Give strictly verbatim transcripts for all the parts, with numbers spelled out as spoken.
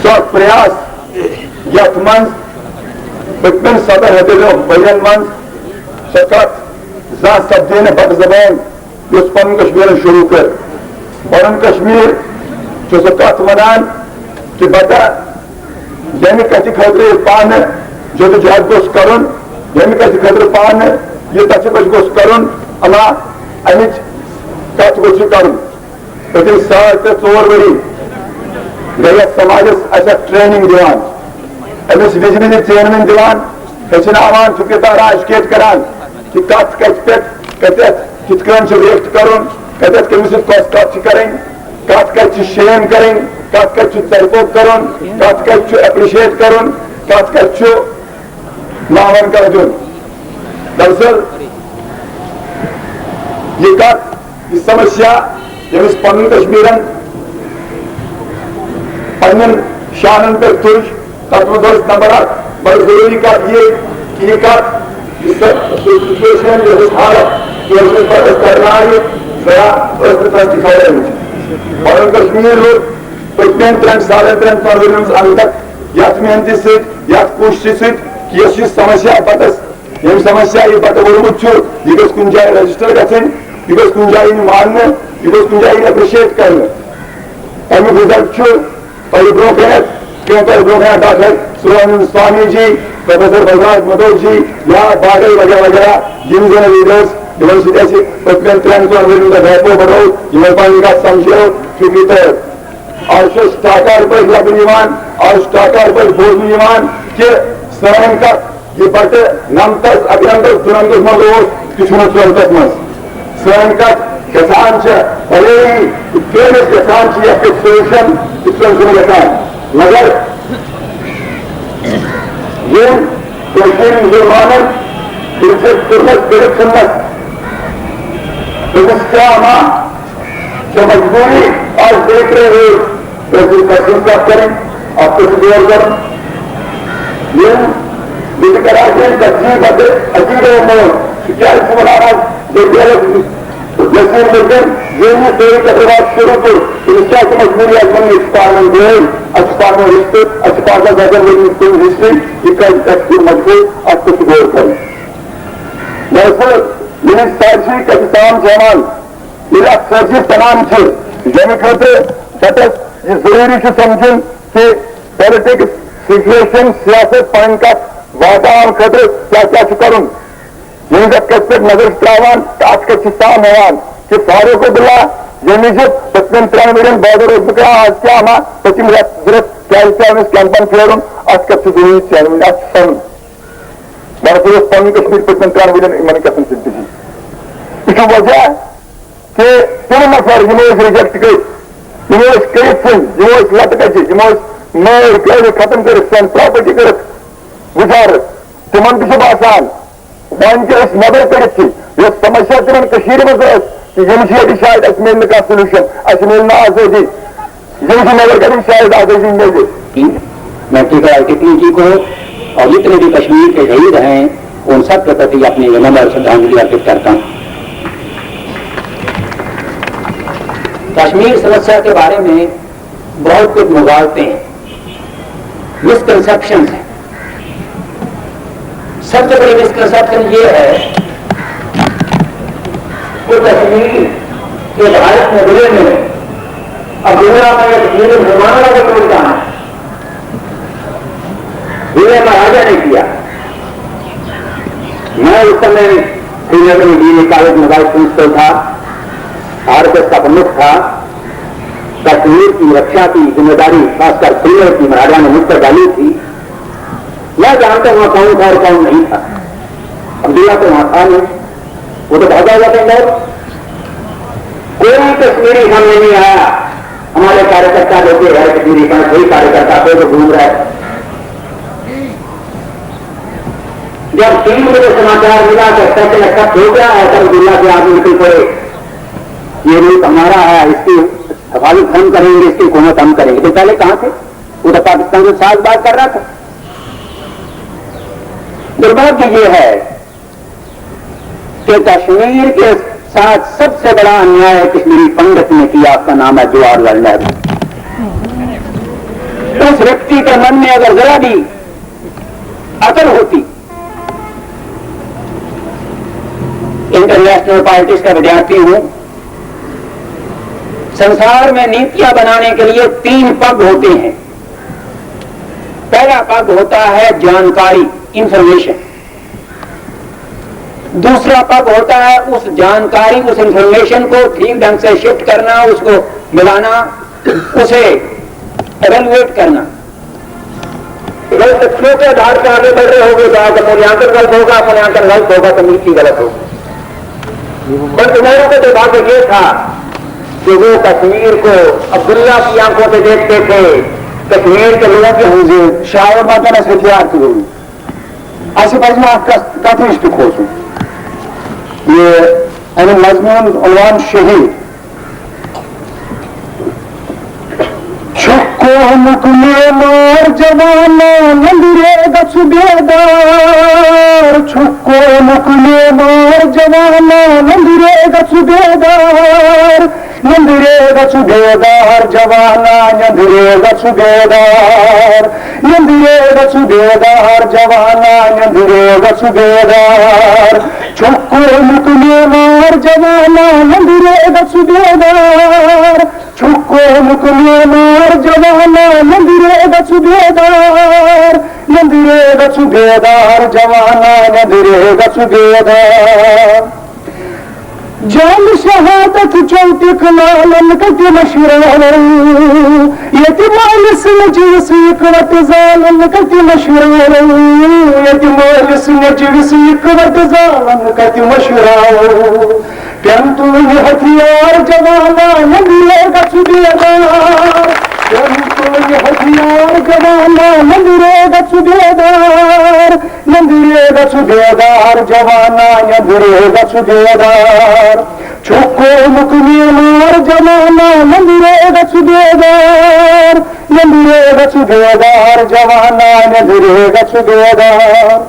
سۄ پریاس یتھ منٛز پٔتمٮ۪ن ستن ہتن ؤرین منٛز سۄ کتھ زانٛہہ سپدے نہٕ بکہٕ زبان، یۄس پنُن کشمیرن شروع کٔر۔ پنُن کشمیر چھُ سۄ کتھ ونان کہِ بٹہ ییٚمہِ کتھِ خٲطرٕ پانہٕ جدوجہد گوٚژھ کرُن، ییٚمہِ کتھِ خٲطرٕ پانہٕ یہِ تژھِ بچہِ گوٚژھ کرُن، اما امِچ کتھ گوٚژھ یہِ کرُن۔ پٔتِم ساڑ ترٛےٚ ژور ؤری گٔے یَتھ سماجس اَسہِ اکھ ٹریننگ دِوان، أمِس وِزِ وِزِ ژینوٕنۍ دِوان، ہیٚچھناوان، فکر تارا ایجوکیٹ کران کہِ کتھ کتہِ پٮ۪ٹھ کتٮ۪تھ کِتھ کٔنۍ چھُ ریکٹ کرُن، کتٮ۪تھ کٔمِس سۭتۍ کۄس کتھ چھِ کرٕنۍ، کتھ کتہِ چھِ شیم کرٕنۍ، کتھ کتہِ چھُ ژرِ پوٚپ کرُن، کتھ کتہِ چھُ ایپریشیٹ کرُن، کتھ کتہِ چھُ ناوَن کَتھ دیُن۔ دراصل یہِ کَتھ، یہِ سمسیا، ییٚمِس پنُن کشمیرن پننٮ۪ن شانن پٮ۪ٹھ تُج، تَتھ منٛز ٲس نمبر اکھ بڑٕ ضروٗری کَتھ یہِ کہِ یہِ کَتھ، یہِ سۄ سُہ سچویشن، یہِ ٲس حالت، یہِ ٲس نہٕ پَتہٕ کرناوِ، ذرا ٲس نہٕ تَتھ تہِ خبر أمِس۔ پنُن کشمیر روٗد پٔتمٮ۪ن ترٛٮ۪ن ساڑن ترٛٮ۪ن ژۄن ؤرین منٛز اَنہٕ تک یَتھ محنتہِ سۭتۍ، یَتھ کوٗششہِ سۭتۍ کہِ یۄس یہِ سمسیا بَٹَس ییٚمہِ سمسیا یہِ بَٹہٕ ووٚنمُت چھُ، یہِ گژھِ کُنہِ جایہِ رجسٹر گژھٕنۍ، یہِ گژھِ کُنہِ جایہِ یِنہٕ ماننہٕ، یہِ گژھِ کُنہِ جایہِ یِنہٕ ایپریشیٹ کرنہٕ۔ اَمیُک رِزلٹ چھُ تۄہہِ برونٛہہ کَنہِ، کینٛہہ تۄہہِ برونٛہہ کَنہِ ڈاکٹر سُبرامنیم سوامی جی، پروفیسر بلراج مدھو جی یا باقٕے وغیرہ وغیرہ، یِم زَن لیڈرز، یِمن سۭتۍ اَسہِ پٔتمٮ۪ن ترٛٮ۪ن ژۄن ؤرۍ یَن دۄہ بیٹھو بَڑو، یِمن پَنٕنۍ کَتھ سَمجھو، فِکرِ تہٕ آز چھُ أسۍ ٹاکار پٲٹھۍ لَبنہٕ یِوان، آز چھُ ٹاکار پٲٹھۍ بوزنہٕ یِوان کہِ سٲنۍ کَتھ یہِ بَٹہٕ نَمتَس، اَکہٕ نَمتَس، دُنَمتَس منٛز اوس، تہِ چھُنہٕ ژورتَس منٛز۔ سٲنۍ کَتھ گژھان چھےٚ بھلے ہی، یہِ کٔمِس گژھان چھِ یَتھ پٮ۪ٹھ سولوٗشَن، تِتھ کٔنۍ چھُنہٕ گژھان۔ مگر یِم کٲشِرۍ مُسلمانَن دِلچسپ کوٚرمُت کٔرِتھ ژھٕنمَس، تٔمِس کیٛاہ ما چھےٚ مجبوٗری آز بیٚیہِ ترٛےٚ رٲژ کٲشِر کَتھِ ہٕنٛز کَتھ کَرٕنۍ، اَتھ پٮ۪ٹھ چھُ غور کَرُن۔ یِم بہٕ تہِ کَرٕ اَتھ منٛز ترجیح پَتہٕ عقیٖدٕ و مٲل، سُہ کیٛازِ چھُ وَنان آز ییٚتہِ ییٚلہِ نصیٖر مٔرۍ تٔمۍ ییٚلہِ یہِ سٲری تقریٖبات شروٗع کوٚر، تٔمِس کیٛاہ چھِ مجبوٗری آز وَنُن، أسۍ چھِ پانہٕ ؤنۍ بٲے، اَسہِ چھِ پانہٕ ؤنۍ رِشتہٕ، اَسہِ چھِ پانٛژَن سَتَن ؤرۍ یَن ہٕنٛز ہِسٹری، یہِ کَتہِ گژھِ پوٗرٕ مجبوٗر، اَتھ پٮ۪ٹھ چھُ غور کَرُن۔ دراصل ییٚمِچ سٲرسٕے کَتھِ تام چھِ یِوان، ییٚلہِ اَتھ سٲرسٕے تَمام چھِ، ییٚمہِ خٲطرٕ بَٹَس یہِ ضروٗری چھُ سَمجھُن کہِ پالیٹکس، سچویشن، سیاست، پَنٕنۍ کَتھ واتناونہٕ خٲطرٕ کیٛاہ کیٛاہ چھُ کَرُن، ییٚمہِ کَتھ کَتھِ پٮ۪ٹھ نظر چھِ ترٛاوان تہٕ اَتھ کَتھِ چھِ سام ہٮ۪وان کہِ فاروق عبداللہ، ییٚمہِ وِزِ پٔتمٮ۪ن ترٛٮ۪ن ؤرین بادر اوس بہٕ کَران، آز کیٛاہ اَنان پٔتِم رٮ۪تھ زٕ رٮ۪تھ، کیٛازِ پٮ۪و أمِس کیمپَن پھیرُن، اَتھ کَتھِ چھُ ضروٗری ژینوٕنۍ، اَتھ چھُ سَنُن۔ دراصل اوس پنُن کشمیر پٔتمٮ۪ن ترٛٮ۪ن ؤرین یِمن کیسن سۭتۍ بِزی۔ یہِ چھُ وجہ کہِ تِم نفر یِمو أسۍ ریجیکٹ کٔرۍ، یِمو أسۍ کٔرِتھ ژھٕنۍ، یِمو أسۍ لتہٕ کَچہِ، یِمو أسۍ مٲرۍ پیٲرِتھ ختم کٔرِتھ، سٲنۍ پراپرٹی کٔرِتھ وُجارٕ، تِمن تہِ چھُ باسان وۄنۍ کہِ أسۍ نٮ۪بر کٔڑِتھ چھِ، یۄس سمسیا تِمن کٔشیٖرِ منٛز ٲس، کہِ یِم چھِ ییٚتہِ شاید اَسہِ میلہِ نہٕ کانٛہہ سولوٗشن، اَسہِ میلہِ نہٕ آزٲدی، یِم چھِ نٮ۪بر کَڑٕنۍ شاید آزٲدی میلہِ۔ میں ٹیکہ راج ٹکری جی کو اور جتنے بھی کشمیر کے شہید ہیں، ان سب کے प्रति अपनी विनम्र श्रद्धांजलि अर्पित करता हूँ। कश्मीर समस्या के बारे में बहुत कुछ मुगालते हैं, मिसकंसेप्शन हैं। सबसे बड़ी मिसकंसेप्शन ये है कि कश्मीर के भारत में विलय में अब दुनिया में एक वीर मुसलमानों का कोई कहाँ है? विनय महाराजा ने किया। मैं उस समय श्रीनगर में बीएड कॉलेज में वाइस प्रिंसिपल था, आरएसएस का प्रमुख था। कश्मीर की रक्षा की जिम्मेदारी खासकर श्रीनगर की महाराजा ने मुझ पर डाली थी। मैं जानता हूं कौन था और कौन नहीं था। अब्दुल्ला तो वहां था नहीं, वो तो भागा हुआ था इंदौर। कोई कश्मीरी सामने नहीं आया। हमारे कार्यकर्ता लोग हैं कश्मीरी, पर कोई कार्यकर्ता थे तो घूम रहा है। जब तीन बजे समाचार मिला कि सच में सच हो गया है, तब अब्दुल्ला के आदमी निकल पड़े। ये मुल्क हमारा है, इसकी हिफाजत हम करेंगे, इसकी हुकूमत हम करेंगे। तो पहले कहाँ थे? वो तो पाकिस्तान के साथ बात कर रहा था। दुर्भाग्य ये है कि कश्मीर के साथ सबसे बड़ा अन्याय कश्मीरी पंडित ने किया, आपका नाम है जवाहरलाल नेहरू। उस व्यक्ति के मन में अगर जरा भी अकल होती, इंटरनेशनल पॉलिटिक्स का विद्यार्थी हूं। संसार में नीतियां बनाने के लिए तीन पग होते हैं। पहला पग होता है जानकारी, इंफॉर्मेशन। दूसरा पग होता है उस जानकारी, उस इंफॉर्मेशन को ठीक ढंग से शिफ्ट करना, उसको मिलाना, उसे एवेलुएट करना। अगर तथ्यों के आधार पर आगे बढ़ रहे होंगे तो आपका मूल्यांकन गलत होगा, मूल्यांकन गलत होगा तो नीति गलत होगी। पर उमैरों का दुर्भाग्य ये था कि वो कश्मीर को अब्दुल्ला की आंखों से देखते थे, कश्मीर के लोगों की। शायर बात ना से प्यार की। اَسہِ پَزِ نہٕ اَتھ کَتھ، کَتھِ نِش تہِ کھوژُن۔ یہِ اَمیُک مضموٗن عنوان شہیٖد۔ چھُکھ قومُک معمار جوانا، نندرے گژھِ بیدار۔ چھُکھ قومُک معمار جوانا، نندرے گژھِ بیدار۔ نندرے گژھِ بیدار جوانا، نندرے گژھِ بیدار۔ نندرے گژھِ بیدار جوانا، نندرے گژھِ بیدار۔ چھُکھ قومُک معمار جوانا، نندرے گژھِ بیدار۔ چھُکھ قومُک معمار جوانا، نندرے گژھِ بیدار۔ نندرے گژھِ بیدار جوانا، نندرے گژھِ بیدار۔ جام شہادت چوٹک لالن کتہِ مشراوو، ییٚتہِ مٲلِس نجوس اِکوٹہٕ زالن کتہِ مشراوو، ییٚتہِ مٲلِس نجوس اِکوٹہٕ زالن کتہِ مشراوو۔ پٮ۪ن تُلٕنۍ ہتھیار جوانا، نندرے گژھِ بیدار۔ پٮ۪ن تُلٕنۍ ہتھیار جوانا، نندرے گژھِ بیدار۔ نندرے گژھِ بیدار جوانا، نندرے گژھِ بیدار۔ چھُکھ قومُک معمار جوانا، نندرے گژھِ بیدار۔ نندرے گژھِ بیدار جوانا، نندرے گژھِ بیدار۔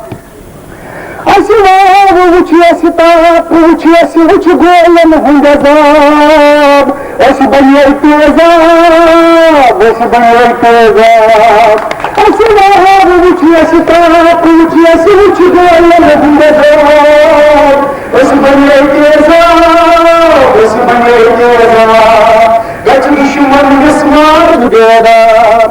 اَسہِ واو وُچھ، اَسہِ تاپھ وُچھ، اَسہِ وُچھ گولن ہُنٛد عذاب۔ أسۍ بنے تیزاب، أسۍ بنے تیزاب۔ اَسہِ واو وُچھ، اَسہِ تاپھ وُچھ، اَسہِ وُچھ گولن ہُنٛد عذاب۔ أسۍ بنے تیزاب، أسۍ بنے تیزاب۔ گژھِ دُشمن مِسمار بیدار۔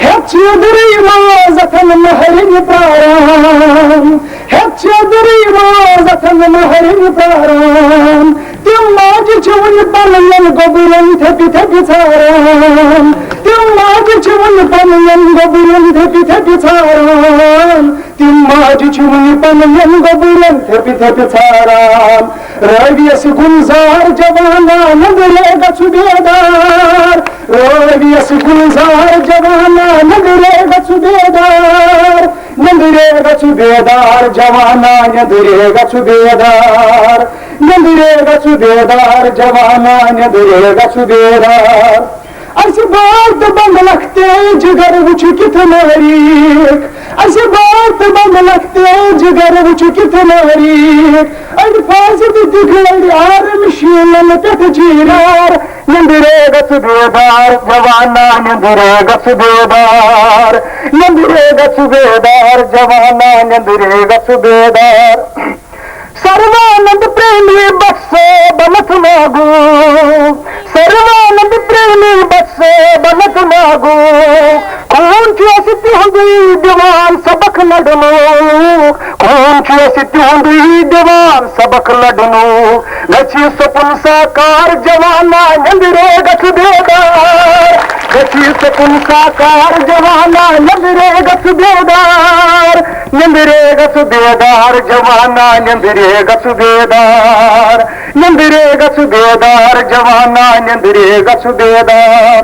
ہیٚتھ چھِ دٕرٕے ماز اَتھن مہرِنۍ پرٛاران۔ ہیٚتھ چھِ دٕرٕے ماز اَتھن مہرِنۍ پرٛاران۔ تِم ماجہِ چھِ وُنہِ پننٮ۪ن گوٚبرٮ۪ن تھپہِ تھپہِ ژھاران۔ تِم ماجہِ چھِ وُنہِ پننٮ۪ن گوٚبرٮ۪ن تھپہِ تھپہِ ژھاران۔ تِم ماجہِ چھِ وُنہِ پننٮ۪ن گوٚبرٮ۪ن تھپہِ تھپہِ ژھاران۔ رٲوِیَس گُلزار جوانا، نندرے گژھِ بیدار۔ رٲوِیَس گُلزار جوانا، نندرے گژھِ بیدار۔ نندرے گژھِ بیدار جوانا، نندرے گژھِ بیدار۔ نندرے گژھِ بیدار جوانا، نندرے گژھِ بیدار۔ اَسہِ بال تہٕ بنٛگلکھ تہِ جگر وُچھ کِتھ مٲریٖخ۔ اَسہِ بال تہٕ بنٛگلکھ تہِ جگر وُچھ کِتھ مٲریٖخ۔ أڑۍ فاسد دِکھ، أڑۍ آرم شیٖنن پٮ۪ٹھ چیٖرار۔ نندرے گژھِ بیدار جوانا، نندرے گژھِ بیدار۔ نندرے گژھِ بیدار جوانا، نندرے گژھِ بیدار۔ سروانند پریمی بس بنت ناگو، سروانند پریمی بس بنت ناگو۔ خوٗن چھُ اَسہِ تِہُنٛدُے دِوان سبق لڑنُک، خوٗن چھُ اَسہِ تِہُنٛدُے دِوان سبق لڑنُک۔ گژھِ سکوٗن ساکار جوانا، نندرے گژھِ بیدار۔ گژھِ سکوٗن ساکار جوانا، نندرے گژھِ بیدار۔ نندرے گژھِ بیدار جوانا، نندرے گژھِ بیدار۔ نندرے گژھِ بیدار جوانا، نندرے گژھِ بیدار۔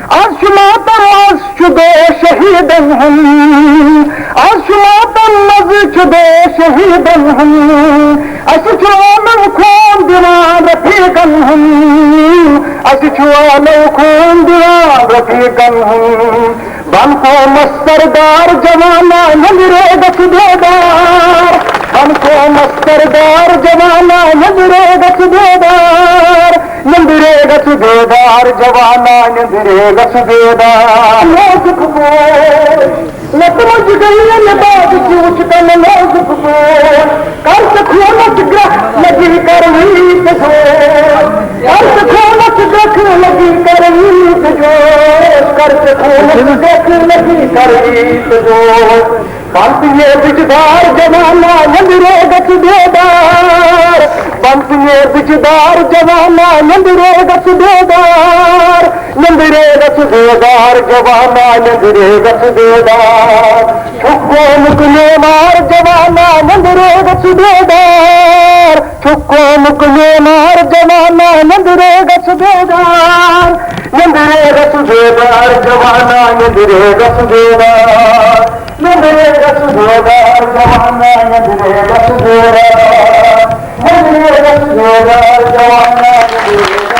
از چھُ ماتم، از چھُ دۄہ شہیٖدن ہُنٛد۔ از چھُ ماتم، از چھُ دۄہ شہیٖدن ہُنٛد۔ اَسہِ چھُ عالم خوٗن دِوان رفیٖقن ہُنٛد۔ اَسہِ چھُ عالم خوٗن دِوان رفیٖقن ہُنٛد۔ بن قومس سردار جوانا، نندرے گژھِ بیدار۔ بن قومس سردار جوانا، نندرے گژھِ بیدار۔ نندرے گژھ بیدار جوانا، نندرے گژھ بیدار۔ نازک بوے، لتہٕ مۄنجہِ گٔیہِ ییٚلہِ باد کیوٗت چھُ کنہٕ نازک بوے۔ کر ژٕ خوٗنس گرٛکھ لگی کروی تہٕ زور۔ کر ژٕ خوٗنس گرٛکھ لگی کروی تہٕ زور۔ کر ژٕ خوٗنس گرٛکھ لگی کروی تہٕ زور۔ بنتہٕ یے بٕجہِ دار جوانا، نندرے گژھ بیدار۔ بنتہٕ یے بٕجہِ دار جوانا، نندرے گژھ بیدار۔ نندرے گژھ بیدار جوانا، نندرے گژھ بیدار۔ چھُکھ گوٚمُت نیمار جوانا، نندرے گژھ بیدار۔ چھُکھ گوٚمُت نیمار جوانا، نندرے گژھ بیدار۔ نندرے گژھ بیدار جوانا، نندرے گژھ بیدار۔ نندرے گژھ بیدار جوانا، نندرے گژھ بیدار۔ نندرے گژھ بیدار جوانا، نندرے گژھ بیدار۔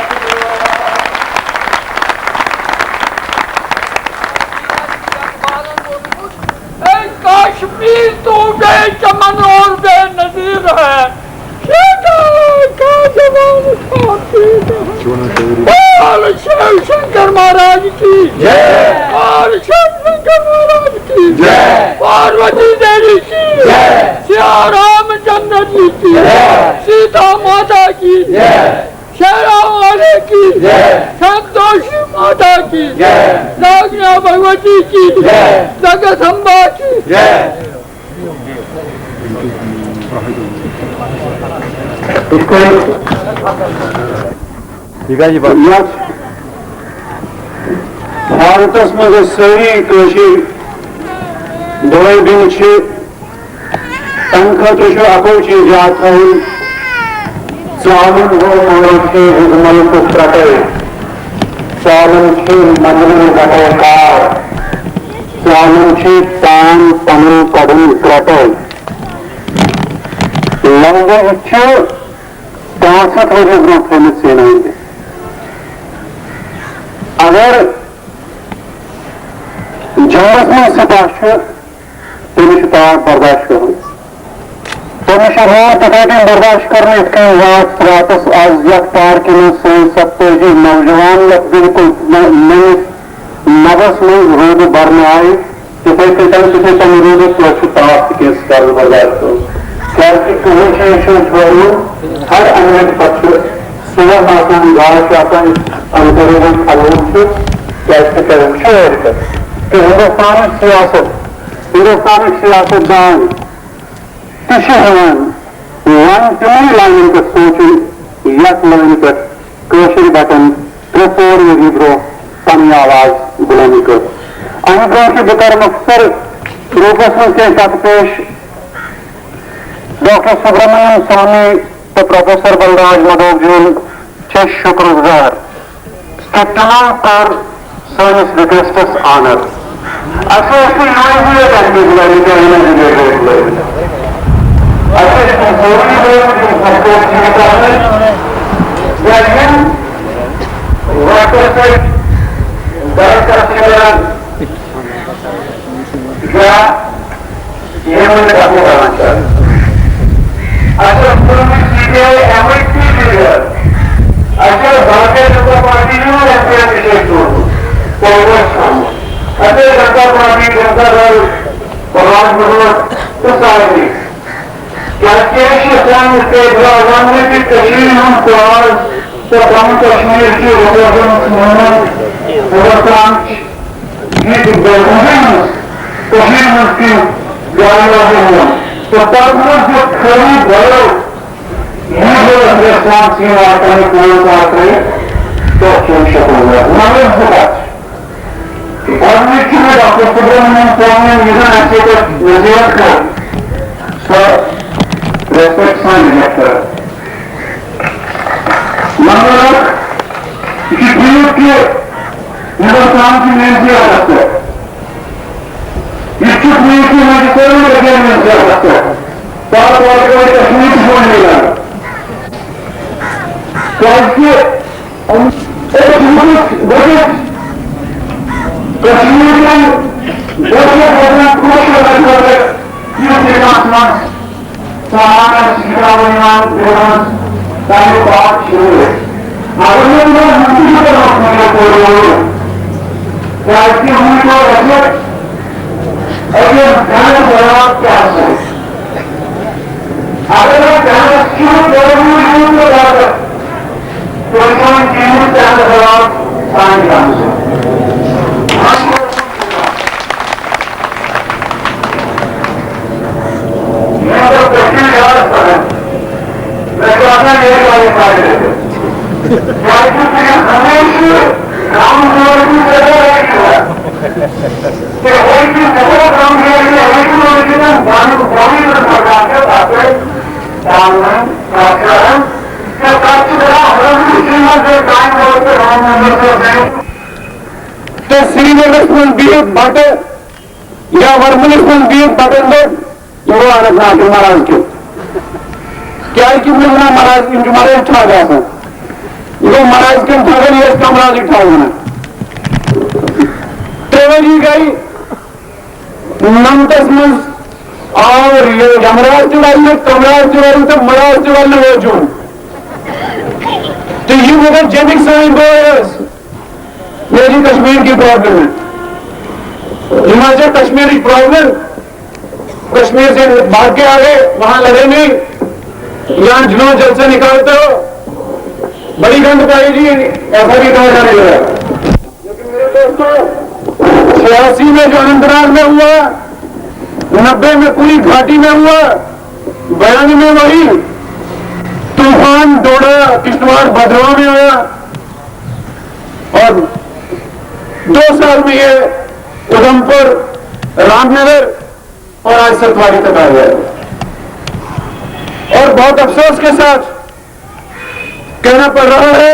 اے کشمیر، تو بے چمن اور بے نظیر ہے۔ شیخ کا جوان خاطر۔ بول شیو شنکر مہاراج کی جے۔ بول شیو شنکر مہاراج کی جے۔ پاروتی دیوی کی جے۔ سیا رام چندر جی کی جے۔ سیتا ماتا کی جے۔ شیرا والے کی جے۔ سنتوشی ماتا کی جے۔ ناگنا بھگوتی کی جے۔ جگت امبا کی جے۔ یِتھ کٔنۍ یتھ حالتس منٛز أسۍ سٲری کٲشِر بٲے بیٚنہِ چھِ، تَمہِ خٲطرٕ چھُ اَکُے چیٖز یاد تھاوُن، ژالُن گوٚو مٲلۍ چھِ حُکمَن تہٕ ترٛٹَے، ژالُن چھِ مَنٛگلَن گَٹَے کار، ژالُن چھِ تان پَنُن کَڑُن ترٛٹَے۔ لنگویج چھِ پانٛژھ ہَتھ ؤری برٛونٛہہ تھٲومٕژ ژینہٕ أنٛدرِ۔ اگر جنٛگس منٛز سپاہ چھُ، تٔمِس چھُ تاپھ برداشت کرُن۔ تٔمِس چھُ روٗد تِتھے کٔنۍ برداشت کرُن، یِتھ کٔنۍ راتھ راتس آز یتھ پارکہِ منٛز سٲنۍ ستٲجی نوجوان یتھ بالکل نٔوِس نبس منٛز روٗدٕ برنہٕ آیہِ، تِتھے کٔنۍ، تِتھے کٔنۍ روٗدٕ توتہِ چھُ تاپھ تہِ کینٛہہ سُہ کرُن برداشت کرُن۔ کیازِ کہِ کٕہٕنۍ چھُنہٕ یہِ چھُنہٕ ٹھٔہرُن، ہر اَمہِ لٹہِ پتہٕ چھُ صُبحس آسان، گاش چھُ آسان، اَمہِ سۭتۍ یِوان کھلوُن چھُ، کیازِ کہِ تۄہہِ وٕچھو ٲدۍ پٮ۪ٹھ کہِ ہندوستانٕچ سیاست، ہندوستانٕچ سیاست دان تہِ چھِ ہٮ۪وان وۄنۍ تِمنٕے لاینن پٮ۪ٹھ سونٛچُن، یَتھ لٲنہِ پٮ۪ٹھ کٲشِر بَٹَن ترٛےٚ ژور ؤری برٛونٛہہ پنٕنۍ آواز بُلند کٔر۔ اَمہِ برٛونٛہہ تہِ بہٕ کَرٕ مۄختصر روٗپَس منٛز کینٛہہ کَتھٕ پیش۔ ڈاکٹر سبرمنیم سوامی تہٕ پروفیسر بلراج مدھوک جیُن چھِ شُکر گُزار۔ کہِ تِمو کوٚر سٲنِس ریکویسٹس آنر۔ اَسہِ ٲسۍ نہٕ یِہوٚے زٕ ریٚتۍ اَسہِ ٲسۍ لٲگِتھ یا یِمن زٕ ریٚتۍ ٲسۍ لٲگِتھ۔ اَسہِ ٲسۍ تِم سٲری لٲگِتھ، تِم خرچہٕ ٲسۍ یِم کرنٕکۍ۔ یا یِم وقتس سۭتۍ درس کتھ چھِ کران، یا یِم نہٕ کتھ کران چھِ۔ اَسہِ اوس کوٚرمُت سی پی آی ایم ٲسۍ پی ڈی ڈی۔ اَسہِ اوس بھارتیہ جنتا پارٹی یِمن ایم پی یَن تہِ چھُ اَسہِ کوٚرمُت، کانگریس تھوٚومُت۔ اَسہِ اوس جنتا پارٹی، جنتا دل، بھگوان بھگوت تہٕ سارنٕے۔ کیٛازِکہِ أسۍ چھِ یَژھان یِتھ پٲٹھۍ رازامنہِ تہِ کٔشیٖرِ ہُنٛد تاج تہٕ جموں کشمیر چھُ رِپرٛزنٹ ژھٕنُن ہِندوستانٕچ ییٚتہِ بہبوٗدی منٛز کٔشیٖرِ منٛز تہِ جایہِ روزن وول۔ تہٕ تَتھ منٛز دیُت خٲلی بڑو لیٖڈرس ریسپانس یِوان پنٕنۍ پانٛژھ ساس ترٛٲوِتھ تہٕ کھیوٚن شکر۔ مگر زٕ کتھ چھِ۔ گۄڈٕنِچ چھِ مےٚ ڈاکٹر سبرمنیم سوامی یُس زن اَسہِ ییٚتہِ نصیحت کٔر، سۄ ریسپیکٹ سان ریسپیکٹ کٔر۔ نمبر اکھ، یہِ چھُ ٹھیٖک کہِ ہندوستان چھُ میٲنِس یادس پٮ۪ٹھ۔ یہِ چھُ ٹھیٖک کہِ وۄنۍ چھِ سٲلِم رٔٹِتھ میٲنِس یادس پٮ۪ٹھ۔ پتہٕ واتہِ وۄنۍ کشمیٖر تہِ سون میلان۔ کیٛازِ کہِ أمۍ، أمۍ چھُ وٕنکیٚس، وٕنکیٚس کشمیٖرَن گۄڈٕنیتھ وۄنۍ کٲشُر لَگہِ پَتہٕ یُس یہِ کَتھ منٛز سہارَس چھِ کِتابَن یِوان، یِوان تَمیُک پاٹھ شروٗع۔ اگر نہٕ تِمن ہُنٛد تہِ چھُ کران فون کوٚرمُت، کیٛازِ کہِ وُنہِ چھُ اَسہِ أکِس گرس برابر کیٛاہ چھُ؟ اگر نہٕ گرس چھُ کوٚرمُت یوٗت تہٕ زیادٕ، تیٚلہِ چھُ وۄنۍ تِہُنٛد تہِ اَتھ برابر سانہِ گرس۔ مےٚ کوٚر کٔشیٖرِ یاد پَران۔ مےٚ چھُ آسان ییٚتہِ واریاہ فٲیدٕ۔ کیٛازِ کہِ تُہۍ ہمیشہِ گامہٕ وٲلۍ چھِو سٮ۪ٹھاہ رٔٹِتھ۔ تہٕ أکِس سٮ۪ٹھاہ کم ریٹ میں أکِس وٲلۍ چھِ تِم بانہٕ بانہٕ یِوان سرکار چھِ تَتھ پٮ۪ٹھ دامنَن، کَتھ کَران۔ تہٕ تَتھ چھِ دَپان حضرت سرینگر تام ووت تہٕ رام مندر چھُ تَتہِ۔ تہٕ سرینگرَس منٛز بِہِتھ بَٹہٕ یا ورمُلِس منٛز بِہِتھ بَٹَن دوٚپ، یہِ گوٚو اننت ناگ کٮ۪ن مہراز کیُتھ۔ کیٛازِ کہِ مےٚ ووٚنمو مہراز، یِم چھِ مہراز ٹھَگ آسان۔ یہِ گوٚو مہراز کٮ۪ن ٹھَگَن، یہِ ٲسۍ کمرازٕکۍ ٹھَگ وَنان۔ ترٛےٚ ؤری گٔے، نَمتَس منٛز آو یہِ یمراج تہِ وَلنہٕ، کمراج تہِ وَلنہٕ تہٕ مہراز تہِ وَلنہٕ وٲجُن۔ تہٕ یہِ مگر جیٚمِکۍ سٲنۍ بٲے ٲسۍ۔ میری کشمیر کی پرابلم ہے۔ ہماچل کشمیر کی پرابلم، کشمیر سے بھاگ کے آ گئے، وہاں لڑے نہیں، یہاں جلوس جلسے نکالتے ہو، بڑی گند پائی جی، ایسا بھی کہا جانے لگا۔ لیکن میرے دوستوں، چھیاسی میں جو اننت ناگ میں ہوا، نبے میں پوری گھاٹی میں ہوا، بیانوے میں وہی طوفان ڈوڈا کشتواڑ بھدروا میں آیا، اور دو سال میں یہ ادھمپور، رام نگر اور آج ستواری تک آ گیا ہے۔ اور بہت افسوس کے ساتھ کہنا پڑ رہا ہے،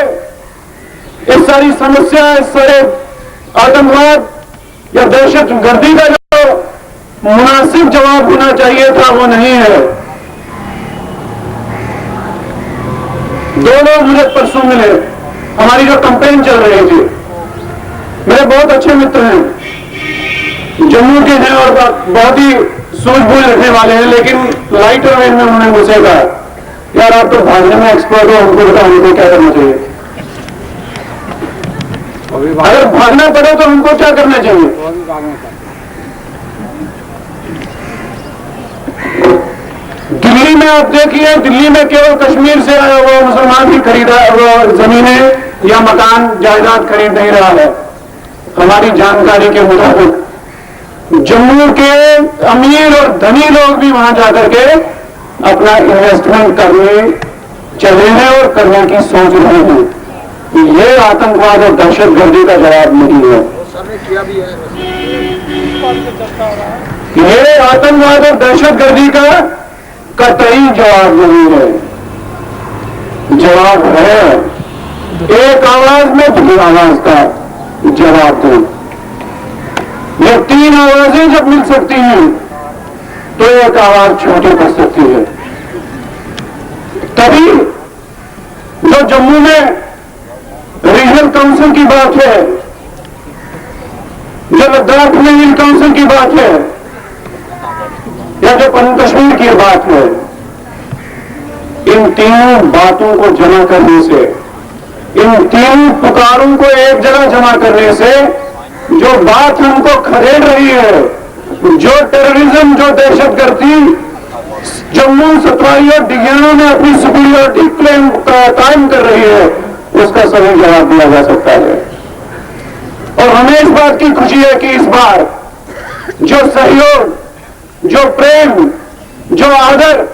اس ساری سمسیا، اس سارے آتنکواد یا دہشت گردی کا جو مناسب جواب ہونا چاہیے تھا، وہ نہیں ہے۔ دو لوگ مجھے پرسوں ملے، ہماری جو کمپین چل رہی تھی، میرے بہت اچھے متر ہیں، جموں کے ہیں اور بہت ہی سوجھ بوجھ رکھنے والے ہیں، لیکن لائٹ رویش میں انہوں نے مجھ سے کہا، یار، آپ تو بھاگنے میں ایکسپرٹ ہو، ہم کو بتاؤ، ہم کو کیا کرنا چاہیے؟ اگر بھاگنا پڑے تو ہم کو کیا کرنا چاہیے؟ دلی میں آپ دیکھیے، دلی میں کیول کشمیر سے آیا ہوا مسلمان بھی خریدا، وہ زمینیں یا مکان جائیداد خرید نہیں رہا ہے۔ ہماری جانکاری کے مطابق جموں کے امیر اور دھنی لوگ بھی وہاں جا کر کے اپنا انویسٹمنٹ کرنے چلے ہیں اور کرنے کی سوچ رہے ہیں۔ یہ آتنکواد اور دہشت گردی کا جواب نہیں ہے۔ یہ آتنکواد اور دہشت گردی کا قطعی جواب نہیں ہے۔ جواب ہے، ایک آواز میں دو آواز کا جواب دیں۔ یہ تین آوازیں جب مل سکتی ہیں تو ایک آواز چھوٹی پڑ سکتی ہے۔ تبھی جو جموں میں ریجنل کاؤنسل کی بات ہے، جو لداخ میں ہل کاؤنسل کی بات ہے، یا جو جموں کشمیر کی بات ہے، ان تینوں باتوں کو جمع کرنے سے، ان تینوں پکاروں کو ایک جگہ جمع کرنے سے جو بات ہم کو کھدیڑ رہی ہے، جو ٹیررزم، جو دہشت گردی جموں، ستواری اور ڈگیانا میں اپنی سپیریورٹی کلیم قائم کر رہی ہے، اس کا صحیح جواب دیا جا سکتا ہے۔ اور ہمیں اس بات کی خوشی ہے کہ اس بار جو سہیوگ، جو پریم، جو آدر،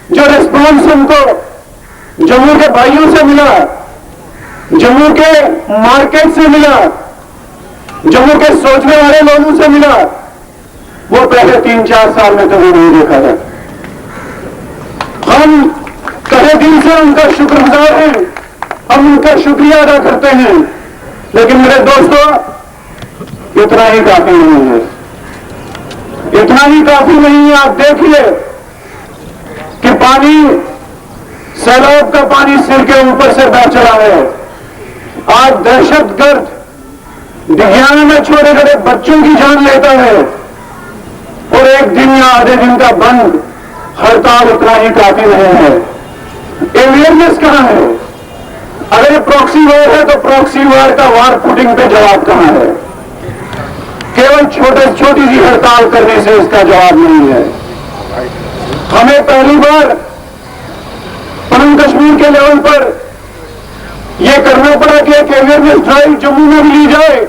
جو ریسپانس ہم کو جموں کے بھائیوں سے ملا، جموں کے مارکیٹ سے ملا، جموں کے سوچنے والے لوگوں سے ملا، وہ پہلے تین چار سال میں کبھی نہیں دیکھا تھا۔ ہم تہہ دل سے ان کا شکر گزار ہیں، ہم ان کا شکریہ ادا کرتے ہیں، لیکن میرے دوستوں، اتنا ہی کافی نہیں ہے، اتنا ہی کافی نہیں ہے۔ آپ دیکھیے کہ پانی، سیلاب کا پانی سر کے اوپر سے بہ چلا ہے۔ آج دہشت گرد ڈگیانا میں چھوٹے چھوٹے بچوں کی جان لیتا ہے، اور ایک دن یا آدھے دن کا بند، ہڑتال اتنا ہی کافی نہیں ہے۔ اویئرنیس کہاں ہے؟ اگر یہ پراکسی وار ہے تو پراکسی وار کا وار فوٹنگ پہ جواب کہاں ہے؟ کیول چھوٹے چھوٹی سی ہڑتال کرنے سے اس کا جواب نہیں ہے۔ ہمیں پہلی بار پنن کشمیر کے لیول پر یہ کرنا پڑا کہ ایک اویئرنیس ڈرائیو جموں میں بھی لی جائے،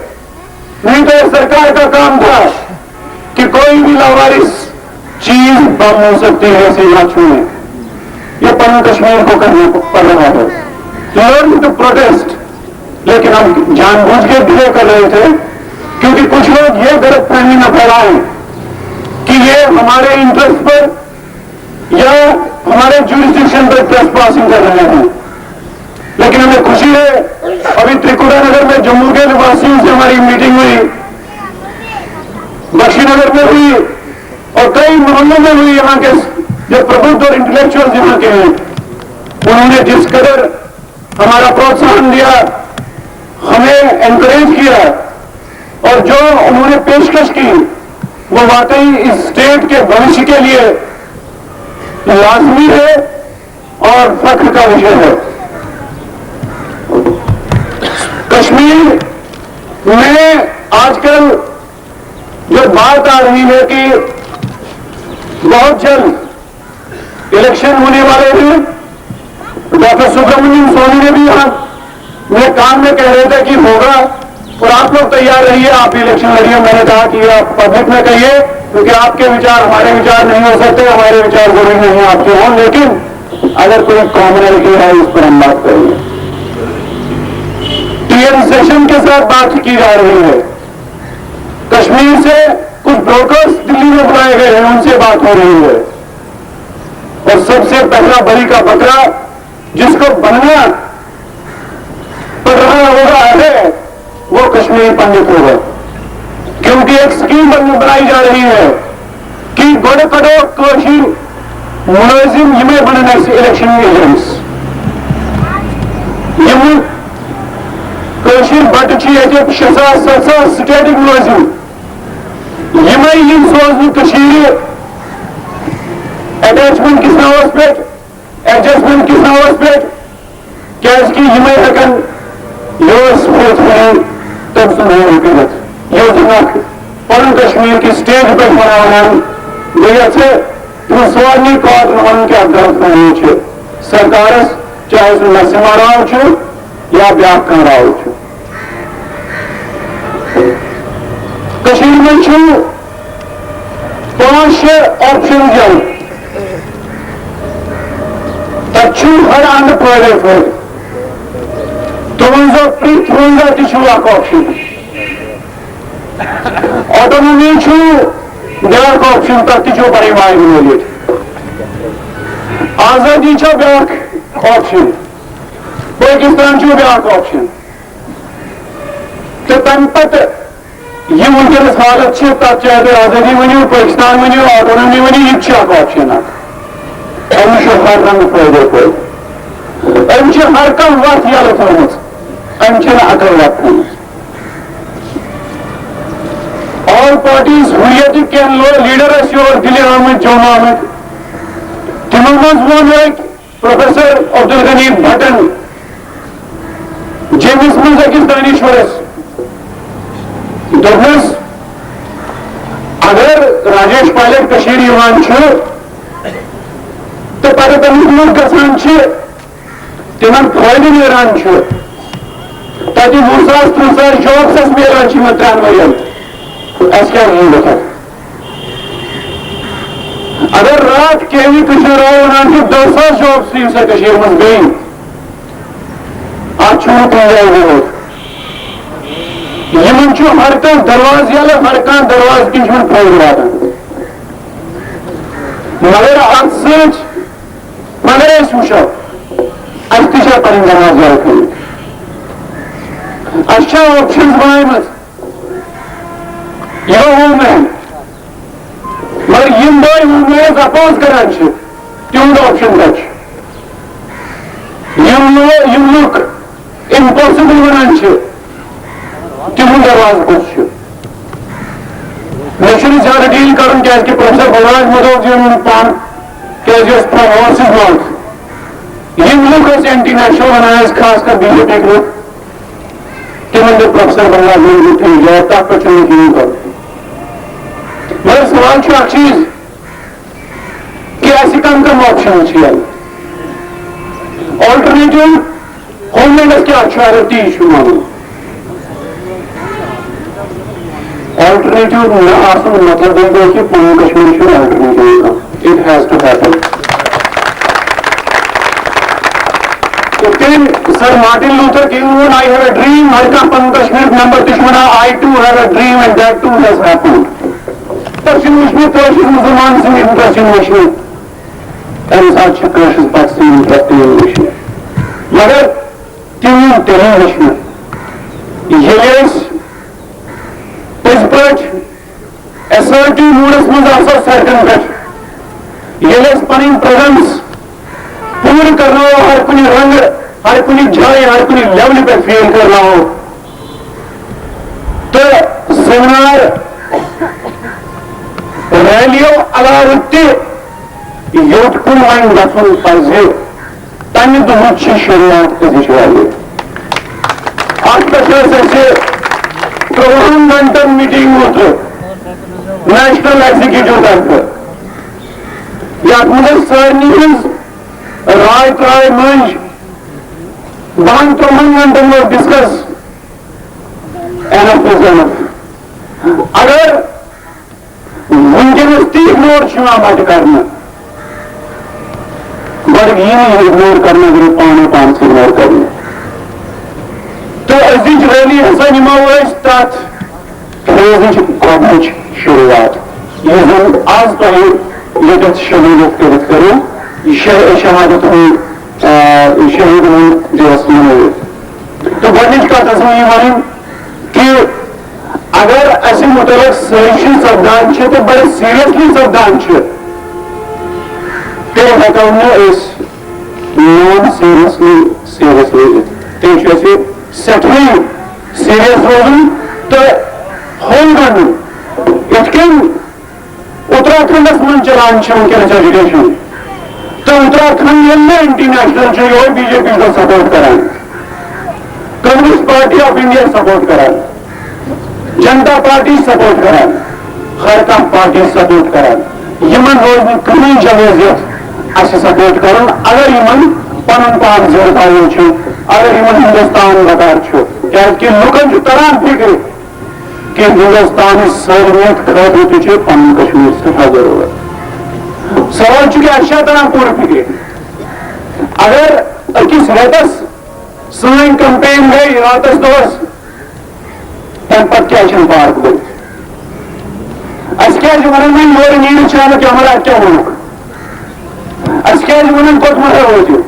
نہیں تو یہ سرکار کا کام تھا کہ کوئی بھی لاوارث چیز بم ہو سکتی ہے، اسے نہ چھوئیں۔ یہ پنن کشمیر کو کرنا پڑ رہا ہے۔ Learn to protest، لیکن ہم جان بوجھ کے ڈیلے کر رہے تھے، کیونکہ کچھ لوگ یہ غلط فہمی نہ پھیلائیں کہ یہ ہمارے انٹرسٹ پر یا ہمارے جوریسڈکشن پر ٹریس پاسنگ کر رہے ہیں۔ لیکن ہمیں خوشی ہے، ابھی تریکوٹا نگر میں جموں کے نواسیوں سے ہماری میٹنگ ہوئی، بخشی نگر میں ہوئی اور کئی محلوں میں ہوئی۔ یہاں کے جو پربدھ اور انٹلیکچوئلز یہاں کے ہیں، انہوں نے جس قدر ہمارا پروتساہن دیا، ہمیں انکریج کیا اور جو انہوں نے پیشکش کی، وہ واقعی اس اسٹیٹ کے بھوشیہ کے لیے لازمی ہے اور فخر کا وشے ہے۔ کشمیر میں آج کل جو بات آ رہی ہے کہ بہت جلد الیکشن ہونے والے ہیں، ڈاکٹر سبرمنیم سوامی نے بھی یہاں میں کان میں کہہ رہے تھے کہ ہوگا، اور آپ لوگ تیار رہیے، آپ الیکشن لڑیے۔ میں نے کہا کہ یہ آپ پبلک میں کہیے، کیونکہ آپ کے وچار ہمارے وچار نہیں ہو سکتے، ہمارے وچار ضروری نہیں آپ کے ہوں، لیکن اگر کوئی کامنلٹی ہے اس پر ہم بات کریں گے۔ ٹی این سیشن کے ساتھ بات کی جا رہی ہے، کشمیر سے کچھ بروکرز دلی میں بلائے گئے ہیں، ان سے بات ہو رہی ہے، اور سب سے پہلا بلی کا بکرا جس کو بننا پڑ رہا ہوگا ہے، وہ کشمیر پنڈت ہوگا، کیونکہ ایک اسکیم بن- بنائی جا رہی ہے کہ گۄڈٕ کڑو کٲشِر مُلٲزِم، یِمے بنن اَسہِ الیکشن ایجنٹس۔ یِم کٲشِر بچہٕ چھِ ییٚتہِ شےٚ ساس ستھ ساس سٹیٹٕکۍ مُلٲزِم، یِمے یِن سوزنہٕ کٔشیٖرِ اٹیچمنٹ کِس ناوس پٮ۪ٹھ، ایڈجسٹمنٹ کِس ناوس پٮ۪ٹھ، کیازِ کہِ یِمے ہٮ۪کن یہِ اوس فیتھ ولی تٔمۍ سُنٛد رول کٔرِتھ۔ یہِ اوس دِوان پنُن کشمیر کہِ سٹیج پٮ۪ٹھ ونان، بہٕ یژھٕ تِم سارنٕے کارکُن ونُن کہِ اَتھ غلط فہمی چھِ سرکارس، چاہے سُہ نرسمہا راو چھُ یا بیٛاکھ کانٛہہ راو چھُ۔ کٔشیٖرِ منٛز چھُ پانٛژھ شےٚ آپشن یَلہٕ۔ تَتہِ چھُ ہر اَندٕ فٲیدَے فٲیدٕ۔ تُہٕنٛز پرٛٮ۪تھ وُنزا تہِ چھُ اکھ آپشن۔ آٹونومی چھُ بیٛاکھ آپشن، تَتھ تہِ چھُ پَنٕنۍ وارِ وٲلِتھ۔ آزٲدی چھےٚ بیٛاکھ آپشن، پٲکِستان چھُ بیٛاکھ آپشن۔ تہٕ تَمہِ پَتہٕ یہِ وٕنکیٚنَس حالت چھِ، تَتھ چاہے تُہۍ آزٲدی ؤنِو، پٲکِستان ؤنِو، آٹونومی ؤنِو، یہِ تہِ چھُ اکھ آپشن اکھ۔ أمِس چھُ ہر رنٛگہٕ فٲیدٕ فٲیدٕ۔ أمۍ چھِ ہر کانٛہہ وَتھ یَلہٕ تھٲومٕژ، أمۍ چھِنہٕ اَکٕے وَتھ تھٲومٕژ۔ آل پارٹیٖز، حُریتٕکۍ کینٛہہ لو-، لیٖڈر ٲسۍ یور دِلہِ آمٕتۍ، جوٚم آمٕتۍ، تِمو منٛز ووٚن أکۍ پروفیسر عبدالغنی بھٹن، جیٚمِس منٛز أکِس دانشورس دوٚپنس، اگر راجیش پایلٹ کٔشیٖرِ یِوان چھُ تہٕ پتہٕ تٔمِس مُلک گژھان چھِ، تِمن فٲیدٕ نیران چھُ، تتہِ وُہ ساس ترٕٛہ ساس جابس میلان چھِ یِمن ترٛٮ۪ن ؤرین، اَسہِ کیٛاہ ووٚن تۄہہِ؟ اگر راتھ کے وی کشمیٖر آو ونان چھُ دہ ساس جابس یِیہِ سا کٔشیٖرِ منٛز بیٚیہِ، اتھ چھُنہٕ کُنہِ جایہِ ووت۔ یِمن چھُ ہر کانٛہہ دروازٕ یَلہٕ، ہر کانٛہہ دروازٕ کِنۍ چھُ یِمن فٲیدٕ واتان۔ مگر اتھ سۭتۍ، مگر أسۍ وٕچھو، اَسہِ تہِ چھا پنٕنۍ دروازٕ یَلہٕ تھٲومٕتۍ؟ اَسہِ چھا آپشنز بناومٕژ؟ یہِ گوٚو ہوم لینڈ۔ مگر یِم بٲے ہوم لینڈس اپوز کران چھِ، تِہُنٛد آپشن کتہِ چھُ؟ یِم لو-، یِم لُکھ امپاسبل ونان چھِ، تِہُنٛد دروازٕ کُس چھُ؟ مےٚ چھُنہٕ زیادٕ ڈیل کرُن، کیازِ کہِ پروفیسر بلراج مدھو جی ووٚن پانہٕ، کیازِ یہِ اوس فرام ہارسز ماوتھ۔ یِم لُکھ ٲسۍ اینٹی نیشنل ونان ٲسۍ، خاص کر بی جے پی لُکھ، تِمن دیُت پروفیسر بنگلہ دیوَن دیُت تھٔوِو جواب، تَتھ پٮ۪ٹھ چھُنہٕ کِہیٖنۍ کَرُن۔ مگر سوال چھُ اکھ چیٖز کہِ اَسہِ کم کم آپشنز چھِ یَلہٕ؟ آلٹرنیٹو ہوم لینڈس کیٛاہ چھُ اگر تی چھُ مانُن؟ آلٹرنیٹو نہ آسُن مطلب گوٚو کہِ پنُن کشمیر چھُ آلٹرنیٹو کانٛہہ۔ It has to happen. تہٕ تٔمۍ سر مارٹن لوتھر کنگ ووٚن، "I have a dream"، ہر کانٛہہ پنُن کشمیرُک ممبر تہِ چھُ وَنان، "I too have a dream and that too has happened"۔ تۄہہِ چھُنہٕ وٕچھمُت کٲشِر مُسلمان سٕنٛدۍ انٹرسٹ چھِنہٕ وٕچھمٕتۍ، تَمہِ ساتہٕ چھِ کٲشِر پتہٕ سٕنٛدۍ انٹرسٹ یِوان وٕچھنہٕ۔ مگر تِم یِم تیٚلہِ وٕچھنہٕ، ییٚلہِ أسۍ پٔزۍ پٲٹھۍ ایسرٹیو موڈس منٛز آسو سڑکن پٮ۪ٹھ، ییٚلہِ أسۍ پنٕنۍ پریزنس پوٗرٕ کرناوو، ہر کُنہِ رنگہٕ، ہر کُنہِ جایہِ، ہر کُنہِ لیولہِ پٮ۪ٹھ فیل کرناوو، تہٕ سیمینار، ریلیو علاوٕ تہِ یوٚت کُن وۄنۍ گژھُن پزِ، تمہِ دۄہٕچ چھِ شروٗعات أزِچ ریلی۔ اتھ پٮ۪ٹھ ٲس اسہِ ترٛۆہن گھنٹن میٹنگ اوترٕ نیشنل ایگزیکٹو طرفہٕ، یتھ منٛز أسۍ سارنٕے ہٕنٛز راے تراے مٔنٛزۍ۔ بہن ترٛۆہن گھنٹن منٛز ڈسکس، انف از انف۔ اگر وٕنکیٚنس تہِ اگنور چھُ یِوان مَٹہِ کرنہٕ، گۄڈٕ یی نہٕ اگنور کرنہٕ، اگر پانے پانس اگنور کرنہٕ۔ تہٕ أزِچ ریلی ہسا نِمو أسۍ تتھ فیزٕچ گۄڈٕنِچ شروٗعات، یُس زن آز تۄہہِ ییٚتٮ۪تھ شموٗلیت کٔرِتھ کٔرٕو، یہِ شہ-، شہادت ہُنٛد، آ، شہیدن ہُنٛد دِوس منٲوِتھ۔ تہٕ گۄڈٕنِچ کتھ ٲسٕم یہِ وَنٕنۍ کہِ اگر اَسہِ مُتعلق سٲزشہِ سپدان چھِ تہٕ بڑٕ سیریسلی سپدان چھِ، تیٚلہِ ہٮ۪کو نہٕ أسۍ نان سیریسلی سیریس روٗزِتھ۔ تیٚلہِ چھُ اَسہِ سٮ۪ٹھاہ سیریس روزُن تہٕ ہولڈ اَنُن۔ یِتھ کٔنۍ اتراکھنڈس منٛز چلان چھِ وٕنکیٚنس ایجوکیشن، تہٕ اتراکھنڈ ییٚلہِ نہٕ اینٹی نیشنل چھُ، یِہوٚے بی جے پی چھُ سپورٹ کران، communist party of India support کران، جنتا پارٹی سپورٹ کران، ہر کانٛہہ پارٹی سپورٹ کران۔ یِمن روزِ نہٕ کٕہٕنۍ جوازیت اَسہِ سپورٹ کرُن، اگر یِمن پنُن پان زِندٕ تھاوُن چھُ، اگر یِمن ہندوستان بکار چھُ، کیازِ کہِ لُکن چھُ تران فکرِ کہِ ہندوستانٕچ سالمیت خٲطرٕ تہِ چھُ پنُن کشمیر سٮ۪ٹھاہ ضروٗرت۔ سوال چھُ کہِ اَسہِ چھا تران پوٗرٕ فِکرِ؟ اگر أکِس رٮ۪تس سٲنۍ کمپین گٔے راتس دۄہس، تَمہِ پتہٕ کیٛازِ چھِنہٕ پارک بٔنۍ؟ اَسہِ کیٛازِ وَنان وۄنۍ یورٕ نیٖرِتھ چھِ آمٕتۍ، کیٛاہ وَنان، اَتہِ کیٛاہ ووٚنُکھ؟ اَسہِ کیٛازِ وَنان کوٚت مَسا وٲتِو؟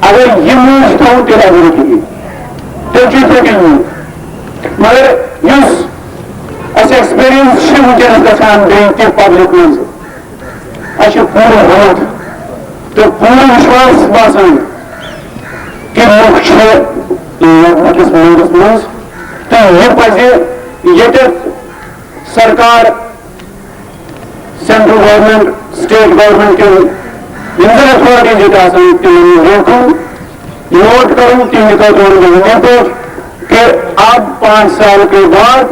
اگر یہِ موٗج تھاوُن تیٚلہِ اَگر کِہیٖنۍ، تیٚلہِ چھُ یِتھَے کٔنۍ یُن۔ مگر یُس اَسہِ ایکسپیرینس چھِ وٕنکیٚنَس گژھان بیٚیہِ تہِ پبلک منٛز، اَسہِ چھُ پوٗرٕ ہمت تہٕ پوٗرٕ وِشواس باسان کہِ لُکھ چھِ لوٚگمٕتِس موٗڈَس منٛز تہٕ یہِ پَزِ ییٚتٮ۪تھ سرکار، سینٹرل گورنمنٹ، اسٹیٹ گورنمنٹ کٮ۪ن یِم زَن اتھارٹیز ییٚتہِ آسان، تِمن یہِ لیکھُن، نوٹ کرُن، تِہنٛدِ خٲطرٕ وَنہٕ بہٕ یِتھے پٲٹھۍ کہ اب پانچ سال کے بعد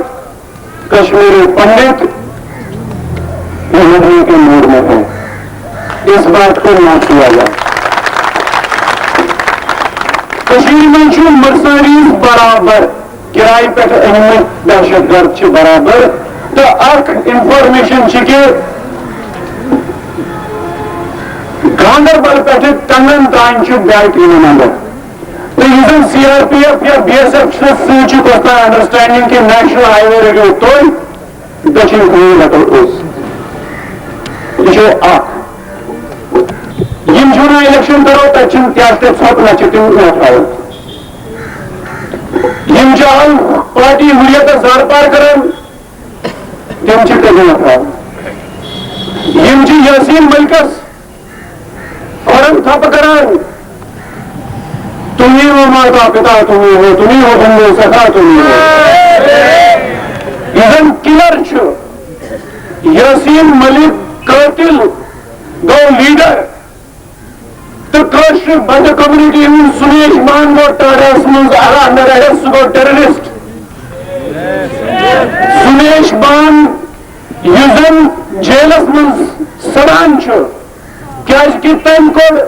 کشمیری پنڈت گورنر کے موڈ میں ہے، اس بات کو نہ کیا جائے۔ کشمیر میں چھُ مرسنریز برابر کرایہِ پٮ۪ٹھ أنمٕتۍ دہشت گرد چھِ برابر۔ تہٕ اکھ انفارمیشن چھِ کہِ گاندربل پٮ۪ٹھٕ کنگن تام چھِ بیک یِوان اندر۔ تہٕ یُس زن سی آر پی ایف یا بی ایس ایف چھِ، سۭتۍ چھِ کۄس تام انڈرسٹینڈنگ کہِ نیشنل ہائی وے رٔٹِو تُہۍ، دٔچھِنۍ کُن رَٹو أسۍ۔ یہِ چھُ اکھ۔ یِم چھِ وَنان الیکشن کرو، تَتہِ چھِنہٕ کیٛاہ تہِ ژھۄپہٕ، نہ چھِ تِم ووٹ ہاوان۔ یِم چھِ آل پارٹی حریتس زارٕ پار کران، تِم چھِ تِم ووٹ ہاوان۔ یِم چھِ یاسین ملکس کھۄرن تھپہٕ کران، تمہیں وہ ماتا پتا تمہیں وہ، تمہیں وہ بندو سخا تمہیں وہ۔ یہِ زن کلر چھُ، یاسین ملک قاتل گوٚو لیڈر، تہٕ کٲشرِ بنڈٕ کمیونٹی ہُنٛد سُمیش بان گوٚو ٹاڈاہس منٛز اللہ نہ رحس، سُہ گوٚو ٹیررسٹ۔ سُمیش بان، یُس زن جیلس منٛز سڑان چھُ، کیازِ کہِ تٔمۍ کوٚر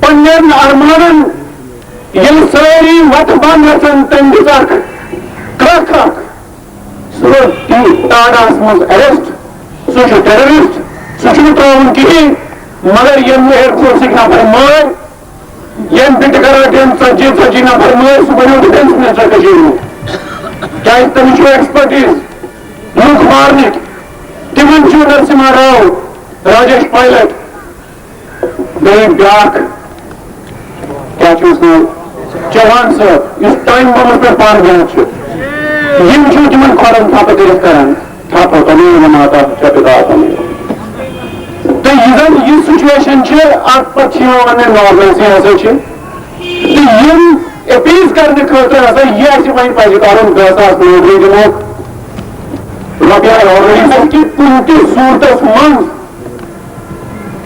پننٮ۪ن ارمانن، ییٚلہِ سٲری وتہٕ بنٛد گژھن، تٔمۍ دِژ اکھ کرٛکھ اکھ۔ سُہ گوٚو ٹاڈاہس منٛز ارسٹ، سُہ چھُ ٹیررسٹ، سُہ چھُنہٕ ترٛاوُن کِہیٖنۍ۔ مگر ییٚمۍ نہٕ ایئرفورسٕکۍ نفر مٲرۍ، ییٚمۍ بِٹہٕ کراٹین ژتجی ژتجی نفر مٲرۍ، سُہ بنیو ڈِفینس منسٹر کٔشیٖرِ ہُنٛد۔ کیازِ تٔمِس چھُ ایکسپرٹیز لُکھ مارنٕکۍ۔ تِمن چھُ نرسِمہا راو، راجیش پایلٹ، بیٚیہِ بیٛاکھ، کیٛاہ چھُ أمِس ناو؟ چوہان صٲب، یُس ٹایم بمس پٮ۪ٹھ پانہٕ بیٚہوان چھُ۔ یِم چھِ تِمن کھۄرن تھپہٕ کٔرِتھ کران، تھپہٕ تمے ماتا چھ پتا تمے۔ تہٕ یہِ زن یہِ سچویشن چھِ، اتھ پتہٕ چھِ یِوان وننہٕ نارملسی ہسا چھِ۔ تہٕ یِم اپیز کرنہٕ خٲطرٕ ہسا یہِ اَسہِ وۄنۍ پزِ کرُن، دہ ساس نوکری دِمو، رۄپیہِ آلریڈی کہِ کُنہِ تہِ صوٗرتس منٛز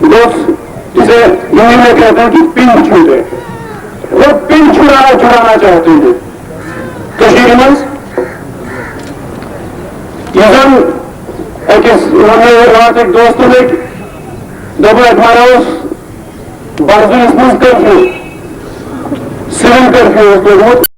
گوٚژھ، جسے ہندی میں کہتے ہیں کہ پن چھوٹے، وہ پن چھڑانا چھڑانا چاہتے ہیں کشمیر میں۔ یہ زن اکس، رات ایک دوست نے دبا ہمارا اس برزنس منٛز کرفیو، سول کرفیو اوس لوٚگمُت۔